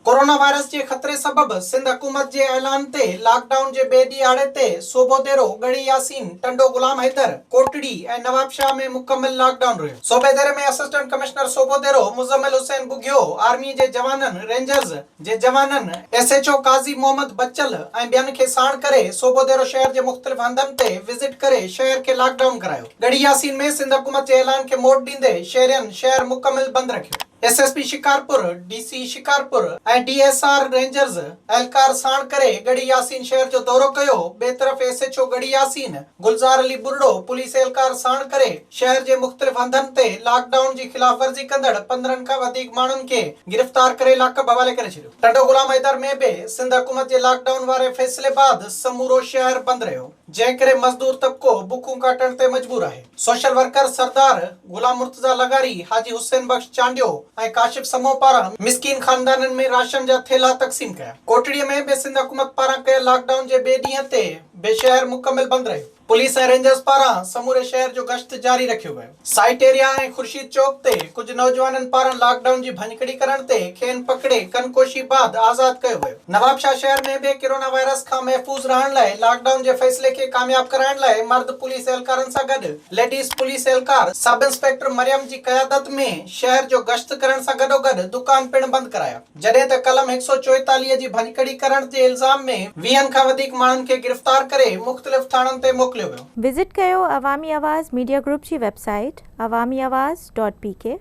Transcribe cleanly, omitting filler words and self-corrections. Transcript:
Corona virus جي خطري سبب سنڌ حڪومت جي اعلان تي لاڪ ڊائون جي ٻئي ڏيهاڙي تي صوبوديرو، ڳڙهي ياسين، ٽنڊو غلام حيدر، ڪوٽڙي ۽ نوابشاهه ۾ مڪمل لاڪ ڊائون رهيو. صوبيديري ۾ assistant commissioner Sobhodero Muzammil Hussain Bughio, army جي جوانن، رينجرز جي جوانن، S H O Qazi Muhammad Bachal ۽ ٻين کي ساڻ ڪري صوبوديرو شهر جي مختلف هنڌن تي وزٽ ڪري شهر کي لاڪ ڊائون ڪرايو. ڳڙهي ياسين ۾ سنڌ حڪومت جي اعلان کي موٽ ڏيندي شهرين شهر مڪمل بند رکيو. S S P Shikarpur, D C Shikarpur ۽ D S R rangers اهلڪار ساڻ ڪري ڳڙهي ياسين شهر جو دورو ڪيو، ٻئي طرف S H O Garhi Yasin Gulzar Ali Buriro police اهلڪار ساڻ ڪري شهر جي مختلف هنڌن تي لاڪ ڊائون جي خلاف ورزي ڪندڙ 15 کان وڌيڪ ماڻهن کي گرفتار ڪري لاڪب حوالي ڪري ڇڏيو. ٽنڊو غلام حيدر ۾ به سنڌ حڪومت جي لاڪ ڊائون واري فيصلي بعد سمورو شهر بند رهيو، جنهن ڪري مزدور طبقو بکون ڪاٽڻ تي مجبور آهي. سوشل ورڪر سردار غلام مرتضيٰ لغاري، حاجي حسين بخش چانڊيو ۽ ڪاشف سمون پاران مسڪين خاندانن ۾ راشن جا ٿيلها تقسيم ڪيا. ڪوٽڙي ۾ به سنڌ حڪومت پاران ڪيل لاڪ ڊائون جي ٻئي ڏينهن تي به شهر مڪمل بند رهيو. پوليس ۽ رينجرز پاران سموري شهر جو گشت جاري رکيو ويو. سائيٽ ايريا ۽ خورشيد چوڪ تي ڪجهه نوجوانن پاران لاڪ ڊائون جي ڀڃڪڙي ڪرڻ تي کين پڪڙي ڪن ڪوشي بعد آزاد ڪيو ويو. نوابشاهه شهر ۾ به ڪرونا وائرس کان محفوظ رهڻ لاء لاڪ ڊائون جي فيصلي کي ڪامياب ڪرائڻ لاء مرد پوليس اهلڪارن سان گڏ ليڊيز پوليس اهلڪار سب انسپيڪٽر مريم جي قيادت ۾ شهر جو گشت ڪرڻ سان گڏوگڏ دڪان پڻ بند ڪرايا جڏهن ته قلم 144 جي ڀڃڪڙي ڪرڻ جي الزام ۾ ويهن کان وڌيڪ ماڻهن کي گرفتار ڪري مختلف ٿاڻن تي موڪليو ويو. وزٽ ڪيو عوامي آواز ميڊيا گروپ جي web site Awami Awaz dot P K.